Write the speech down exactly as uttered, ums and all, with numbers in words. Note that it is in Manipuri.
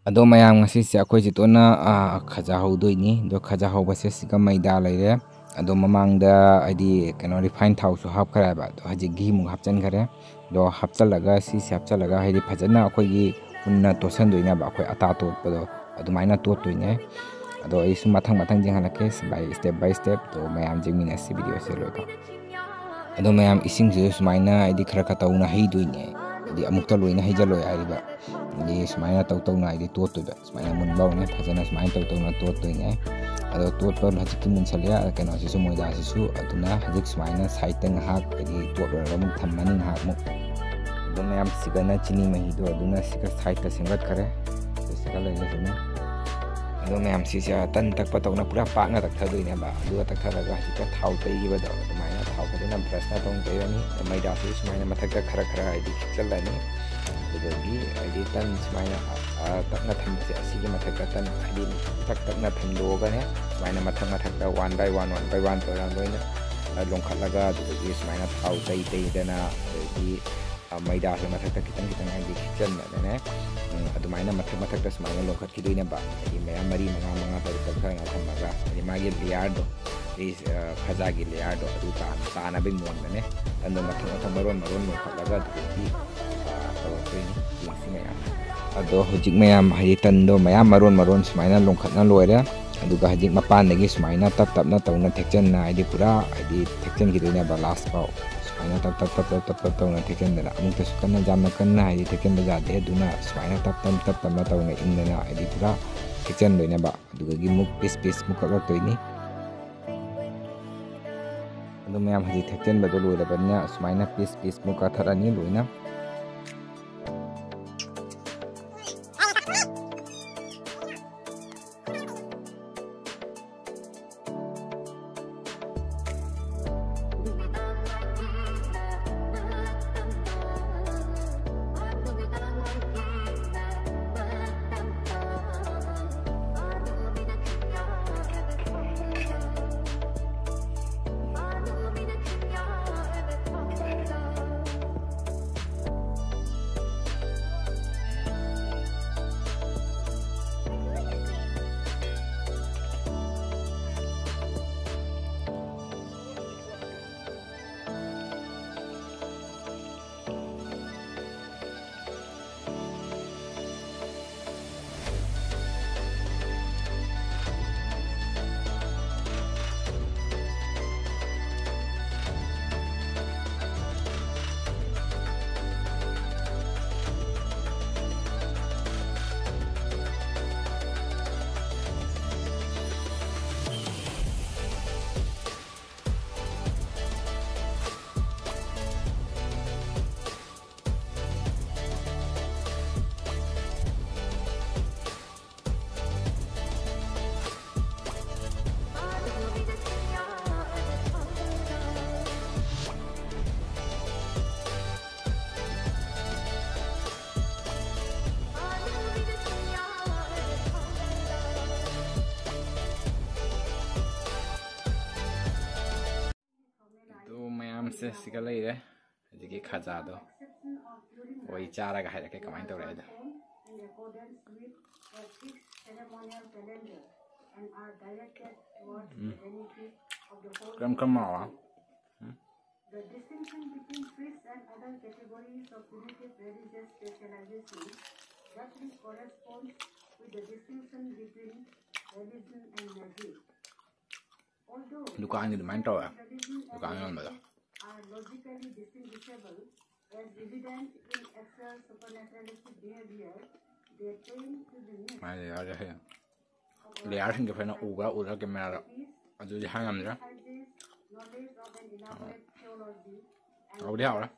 ꯑꯗꯣ ꯃꯌꯥꯝ, ꯉꯁꯤꯁꯦ ꯑꯩꯈꯣꯏ ꯆꯦꯇꯣꯟꯅ, ꯑꯥ, ꯈꯖꯥ ꯍꯧꯗꯣꯏꯅꯤ꯫ ꯑꯗꯣ ꯈꯖꯥ ꯍꯧꯕꯁꯦ ꯁꯤꯒ ꯃꯩꯗꯥ ꯂꯩꯔꯦ꯫ ꯑꯗꯣ ꯃꯃꯥꯡꯗ ꯍꯥꯏꯗꯤ ꯀꯩꯅꯣ, refine ꯊꯥꯎꯁꯨ ꯍꯥꯞꯈ꯭ꯔꯦꯕ꯫ ꯑꯗꯣ ꯍꯧꯖꯤꯛ ꯘꯤꯃꯨꯛ ꯍꯥꯞꯆꯤꯟꯈꯔꯦ꯫ ꯑꯗꯣ ꯍꯥꯞꯆꯤꯜꯂꯒ, ꯁꯤꯁꯦ ꯍꯥꯞꯆꯤꯜꯂꯒ ꯍꯥꯏꯗꯤ ꯐꯖꯅ ꯑꯩꯈꯣꯏꯒꯤ ꯎꯟꯅ ꯇꯣꯠꯁꯟꯗꯣꯏꯅꯦꯕ, ꯑꯩꯈꯣꯏ ꯑꯇꯥ ꯇꯣꯠꯄꯗꯣ ꯑꯗꯨꯃꯥꯏꯅ ꯇꯣꯠꯇꯣꯏꯅꯦ꯫ ꯑꯗꯣ ꯑꯩ ꯁꯨꯝ ꯃꯊꯪ ꯃꯊꯪ ꯌꯦꯡꯍꯜꯂꯛꯀꯦ, by step by step꯫ ꯑꯗꯣ ꯃꯌꯥꯝ ꯌꯦꯡꯃꯤꯟꯅꯁꯤ videoꯁꯦ ꯂꯣꯏꯐꯥꯎ꯫ ꯑꯗꯣ ꯃꯌꯥꯝ, ꯏꯁꯤꯡꯁꯤꯁꯨ ꯁꯨꯃꯥꯏꯅ ꯍꯥꯏꯗꯤ ꯈꯔ ꯈꯔ ꯇꯧꯅ ꯍꯩꯗꯣꯏꯅꯦ, ꯍꯥꯏꯗꯤ ꯑꯃꯨꯛꯇ ꯂꯣꯏꯅ ꯍꯩꯖꯜꯂꯣꯏ ꯍꯥꯏꯔꯤꯕ꯫ ꯍꯥꯏꯗꯤ ꯁꯨꯃꯥꯏꯅ ꯇꯧ ꯇꯧꯅ ꯍꯥꯏꯗꯤ ꯇꯣꯠꯇꯣꯏꯕ꯫ ꯁꯨꯃꯥꯏꯅ ꯃꯨꯟꯕ ꯍꯧꯔꯅꯤ, ꯐꯖꯅ ꯁꯨꯃꯥꯏꯅ ꯇꯧ ꯇꯧꯅ ꯇꯣꯠꯇꯣꯏꯅꯦ꯫ ꯑꯗꯣ ꯇꯣꯠꯄ ꯍꯧꯖꯤꯛꯇꯤ ꯃꯨꯟꯁꯜꯂꯦ, ꯀꯩꯅꯣꯁꯤꯁꯨ, ꯃꯣꯏꯗꯥꯁꯤꯁꯨ꯫ ꯑꯗꯨꯅ ꯍꯧꯖꯤꯛ ꯁꯨꯃꯥꯏꯅ sideꯇ ꯉꯥꯏꯍꯥꯛ ꯍꯥꯏꯗꯤ ꯇꯣꯠꯂꯨꯔꯒ ꯑꯃꯨꯛ ꯊꯝꯃꯅꯤ ꯉꯥꯏꯍꯥꯛꯃꯨꯛ꯫ ꯑꯗꯣ ꯃꯌꯥꯝ, ꯁꯤꯒꯅ ꯆꯤꯅꯤ ꯃꯍꯤꯗꯣ, ꯑꯗꯨꯅ ꯁꯤꯒ sideꯇ ꯁꯦꯝꯒꯠꯈꯔꯦ꯫ ꯑꯗꯣ ꯁꯤꯒ ꯂꯩꯔꯤꯁꯤꯅ꯫ ꯑꯗꯣ ꯃꯌꯥꯝ, ꯁꯤꯁꯦ ꯇꯟ ꯇꯛꯄ ꯇꯧꯅ ꯄꯨꯔꯥ ꯄꯥꯛꯅ ꯇꯛꯊꯗꯣꯏꯅꯦꯕ꯫ ꯑꯗꯨꯒ ꯇꯛꯊꯔꯒ ꯍꯧꯖꯤꯛꯇ ꯊꯥꯎ ꯇꯩꯈꯤꯕꯗꯣ ꯑꯗꯨꯃꯥꯏꯅ ꯊꯥꯎ ꯐꯖꯅ brushꯅ ꯇꯧꯅ ꯇꯩꯔꯅꯤ꯫ ꯃꯩꯗꯥꯁꯤ ꯁꯨꯃꯥꯏꯅ ꯃꯊꯛꯇ ꯈꯔ ꯈꯔ ꯍꯥꯏꯗꯤ ꯈꯤꯛꯆꯜꯂꯅꯤ꯫ ꯑꯗꯨꯗꯒꯤ ꯍꯥꯏꯗꯤ ꯇꯟ ꯁꯨꯃꯥꯏꯅ, ꯑ, ꯇꯛꯅ ꯊꯝꯕꯁꯦ, ꯑꯁꯤꯒꯤ ꯃꯊꯛꯇ ꯇꯟ ꯍꯥꯏꯗꯤ ꯊꯛ ꯇꯛꯅ ꯊꯝꯗꯣꯛꯑꯒꯅꯦ, ꯁꯨꯃꯥꯏꯅ ꯃꯊꯛ ꯃꯊꯛꯇ one by one, one by one ꯇꯧꯔꯒ ꯂꯣꯏꯅ, ꯑ, ꯂꯣꯟꯈꯠꯂꯒ, ꯑꯗꯨꯗꯒꯤ ꯁꯨꯃꯥꯏꯅ ꯊꯥꯎ ꯇꯩ ꯇꯩꯗꯅ, ꯑꯗꯒꯤ, ꯑ, ꯃꯩꯗꯥꯁꯦ ꯃꯊꯛꯇ ꯈꯤꯇꯪ ꯈꯤꯇꯪ ꯍꯥꯏꯗꯤ ꯈꯤꯛꯆꯟꯕꯗꯅꯦ, ꯎꯝ, ꯑꯗꯨꯃꯥꯏꯅ ꯃꯊꯛ ꯃꯊꯛꯇ ꯁꯨꯃꯥꯏꯅ ꯂꯣꯟꯈꯠꯈꯤꯗꯣꯏꯅꯦꯕ꯫ ꯍꯥꯏꯗꯤ ꯃꯌꯥꯝ ꯃꯔꯤ, ꯃꯉꯥ, ꯃꯉꯥ, ꯇꯔꯨꯛ, ꯇꯔꯨꯛ ꯊꯣꯛꯅ ꯊꯝꯃꯒ, ꯍꯥꯏꯗꯤ ꯃꯥꯒꯤ layerꯗꯣ, ꯍꯥꯏꯗꯤ, ꯑ, ꯈꯖꯥꯒꯤ layerꯗꯣ ꯑꯗꯨ ꯇꯥ-, ꯇꯥꯅꯕꯒꯤ ꯃꯑꯣꯡꯗꯅꯦ, ꯇꯟꯗꯣ ꯃꯊꯪ ꯃꯊꯪ ꯃꯔꯣꯟ ꯃꯔꯣꯟ ꯂꯣꯟꯈꯠꯂꯒ ꯑꯗꯨꯗꯒꯤ, ꯑ, ꯇꯧꯔꯛꯇꯣꯏꯅꯤ꯫ ꯌꯦꯡꯁꯤ ꯃꯌꯥꯝ꯫ ꯑꯗꯣ ꯍꯧꯖꯤꯛ ꯃꯌꯥꯝ ꯍꯥꯏꯗꯤ ꯇꯟꯗꯣ ꯃꯌꯥꯝ ꯃꯔꯣꯟ ꯃꯔꯣꯟ ꯁꯨꯃꯥꯏꯅ ꯂꯣꯟꯈꯠꯅ ꯂꯣꯏꯔꯦ꯫ ꯑꯗꯨꯒ ꯍꯧꯖꯤꯛ ꯃꯄꯥꯟꯗꯒꯤ ꯁꯨꯃꯥꯏꯅ ꯇꯞ ꯇꯞꯅ ꯇꯧꯅ ꯊꯦꯛꯆꯟꯅ ꯍꯥꯏꯗꯤ ꯄꯨꯔꯥ ꯍꯥꯏꯗꯤ ꯊꯦꯛꯆꯟꯈꯤꯗꯣꯏꯅꯦꯕ last ꯐꯥꯎ꯫ ꯁꯨꯃꯥꯏꯅ ꯇꯞ ꯇꯞ ꯇꯞ ꯇꯞ ꯇꯞ ꯇꯞ ꯇꯧꯅ ꯊꯦꯛꯆꯟꯗꯅ, ꯑꯃꯨꯛꯇꯁꯨ ꯀꯟꯅ ꯌꯥꯝꯅ ꯀꯟꯅ ꯍꯥꯏꯗꯤ ꯊꯦꯛꯆꯟꯕ ꯌꯥꯗꯦ꯫ ꯑꯗꯨꯅ ꯁꯨꯃꯥꯏꯅ ꯇꯞ ꯇꯞ ꯇꯞ ꯇꯞꯅ ꯇꯧꯅ ꯏꯟꯗꯅ ꯍꯥꯏꯗꯤ ꯄꯨꯔꯥ ꯊꯦꯛꯆꯟꯗꯣꯏꯅꯦꯕ꯫ ꯑꯗꯨꯗꯒꯤ ꯃꯨꯛ piece piece ꯃꯨꯛ ꯀꯛꯂꯛꯇꯣꯏꯅꯤ꯫ ꯑꯗꯨ ꯃꯌꯥꯝ ꯍꯧꯖꯤꯛ ꯊꯦꯛꯆꯟꯕꯗꯣ ꯂꯣꯏꯔꯕꯅꯤꯅ ꯁꯨꯃꯥꯏꯅ piece piece ꯃꯨꯛ ꯀꯛꯊꯠꯂꯅꯤ ꯂꯣꯏꯅ꯫ ꯁꯤꯒ ꯂꯩꯔꯦ꯫ ꯍꯧꯖꯤꯛꯀꯤ ꯈꯖꯥꯗꯣ ꯑꯣꯏ ꯆꯥꯔꯒ ꯍꯥꯏꯔꯛꯀꯦ ꯀꯃꯥꯏꯅ ꯇꯧꯔꯦ ꯍꯥꯏꯗꯣ꯫ ꯎꯝ꯫ ꯀꯔꯝ ꯀꯔꯝ ꯍꯥꯎꯕ? ꯎꯝ꯫ The distinction between priests and other categories of primitive religious specialization roughly corresponds with the distinction between religion and magic. ꯗꯨꯀꯥꯟꯒꯤ ꯑꯗꯨꯃꯥꯏꯅ ꯇꯧꯋꯦ, ꯗꯨꯀꯥꯟ ꯌꯣꯟꯕꯗꯣ꯫ ꯃꯥꯏꯗ ꯌꯥꯎꯔꯗꯤ ꯍꯌꯦꯡ ꯂꯦꯌꯥꯔꯁꯤꯡꯒꯤ ꯐꯖꯅ ꯎꯕ꯭ꯔꯥ ꯎꯗ꯭ꯔꯥ ꯀꯦꯃꯦꯔꯥꯗ, ꯑꯗꯨꯗꯤ ꯍꯥꯏ ꯉꯝꯗ꯭ꯔꯦ꯫ ꯍꯥꯎꯗꯤ ꯍꯥꯎꯔꯦ꯫